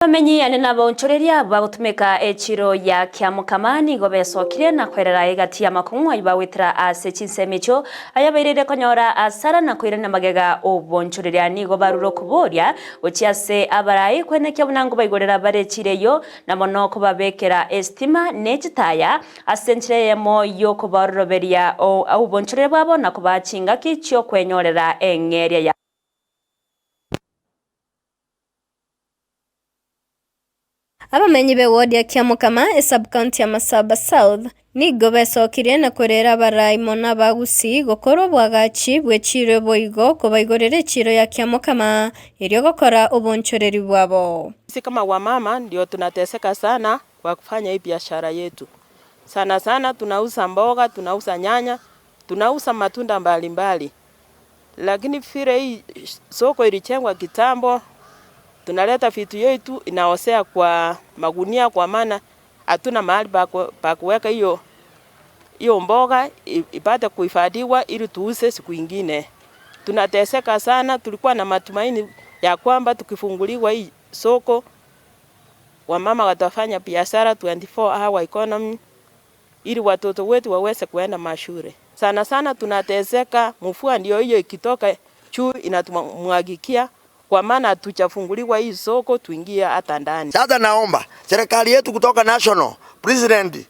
Abamenyi ane nabaonchoreria bagotumeka echiro ya Kiamokama nigo besokire na kwerera egati y'amakong'u ayio bagwetera ase chinsemo echio ayabairire konyora asara na koirania magega obonchoreria. Nigo barure okoboria gochia ase abarai kwenekia buna nkobaigorera bare echiro eyio na mono kobabekera esitima ne chitaya ase enchera eyemo y'okobaororoberia obonchoreria bwabo na kobaa chingaki chi'okwenyorera eng'eria yabo. Abamenyi b'ewodi ya Kiamokama, esub-county ya Masaba South, nigo besokirie na korera abarai mono abagusii gokora obwagachi bw'echiiro boigo kobaigorera echiiro ya Kiamokama erio gokora obonchoreri bwabo. Sisi kama wamama ndio tunateseka sana kwa kufanya hii biashara yetu. Sana sana tunauza mboga, tunauza nyanya, tunauza matunda mbalimbali. Lakini vile hii soko ilijengwa kitambo, tunaleta vitu yetu inaosea kwa magunia, kwa maana hatuna mahali pa kuweka hiyo hiyo mboga ipate kuhifadhiwa ili tuuze siku ingine. Tunateseka sana. Tulikuwa na matumaini ya kwamba tukifunguliwa hii soko wamama watafanya biashara 24 hour economy ili watoto wetu waweze kuenda mashule. Sana sana tunateseka, mvua ndio hiyo ikitoka juu inatumwagikia, kwa maana hatujafunguliwa hii soko tuingie hata ndani. Sasa naomba serikali yetu kutoka national president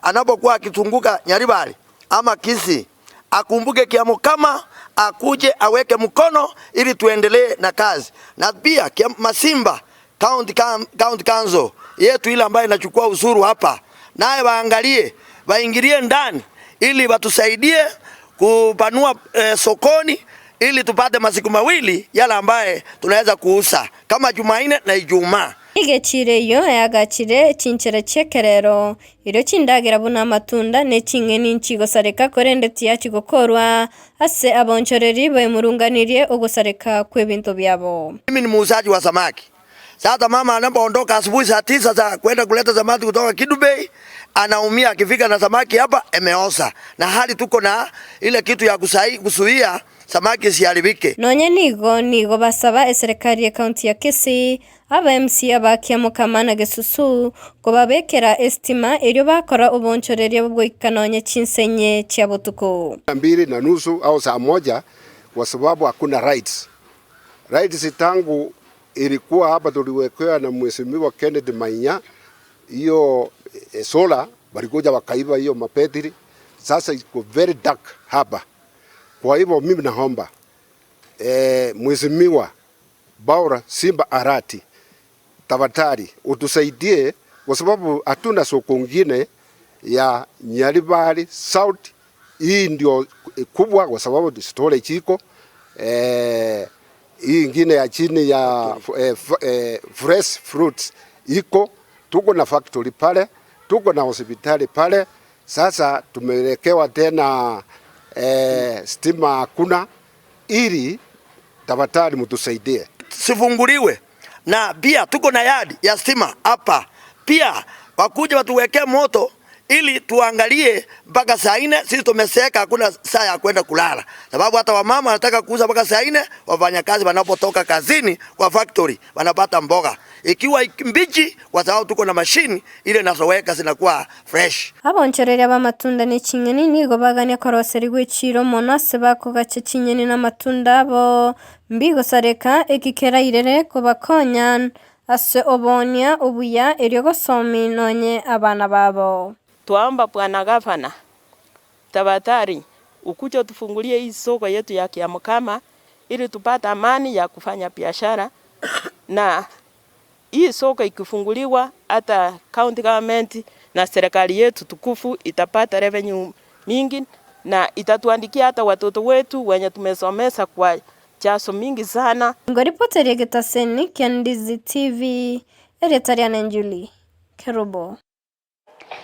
anapokuwa akizunguka Nyaribari ama Kisii akumbuke Kiamokama, akuje aweke mkono ili tuendelee na kazi. Na pia Masimba County Council yetu ile ambayo inachukua ushuru hapa, naye waangalie, waingilie ndani ili watusaidie kupanua sokoni ili tupate masiku mawili yale ambaye tunaweza kuuza kama Jumanne na Ijumaa. Igechire eyio yagachire chinchera chi'ekerero erio chindagera buna amatunda ne ching'eni nchigosareka korende tiachigokorwa ase abonchoreri baemurunganirie ogosareka kw'ebinto biabo. Mimi ni muuzaji wa samaki. Sasa mama anapoondoka asubuhi saa 9 za kwenda kuleta samaki kutoka Kendu Bay, anaumia akifika na samaki hapa imeoza. Na hali tuko na ile kitu ya kuzuia samaki isiharibike. Nonye nigo nigo basaba eserikali ya county ya Kisii aba MCA ba Kiamokama na Gesusu kobabekera estima erio bakora obonchoreria bwoika nonye chinsenye chia botuko 2:30 au saa 1, kwa sababu hakuna lights. Lights tangu ilikuwa hapa tuliwekewa na Mheshimiwa Kennedy Mainya hiyo solar, walikuja wakaiba hiyo mapetri. Sasa iko very dark hapa. Kwa hivyo mimi naomba Mheshimiwa Baura Simba Arati, tafadhali utusaidie, kwa sababu hatuna soko ngine ya Nyaribari South. Hii ndio kubwa kwa sababu storage iko, hii ingine ya chini ya fresh fruits iko, tuko na factory pale, tuko na hospitali pale. Sasa tumelekewa tena stima hakuna, ili tafadhali mtusaidie sifunguliwe. Na pia tuko na yadi ya stima hapa pia, wakuja watuwekee moto ili tuangalie mpaka saa 4. Sisi tumeseka, hakuna saa ya kwenda kulala, sababu hata wamama wanataka kuuza mpaka saa 4. Wafanyakazi wanapotoka kazini kwa factory wanapata mboga ikiwa mbichi, kwa sababu tuko na mashini ile inazoweka zinakuwa fresh. Abonchoreria b'amatunda n'echinyeni nigo bagania koroserigwa echiro mono ase bakogacha chinyeni n'amatunda abo mbigosareka ekikerairere kobakonya ase obonia obuya erio gosomi nonye abana babo. Twaomba Bwana Gavana, tafadhali ukuje tufungulie hii soko yetu ya Kiamokama ili tupate amani ya kufanya biashara. Na hii soko ikifunguliwa, hata county government na serikali yetu tukufu itapata revenue mingi na itatuandikia hata watoto wetu wenye tumesomesa kwa chaso mingi sana. Ngoripoteri Getaseni kia Ndizi TV, Eretaria Njuli Kerubo.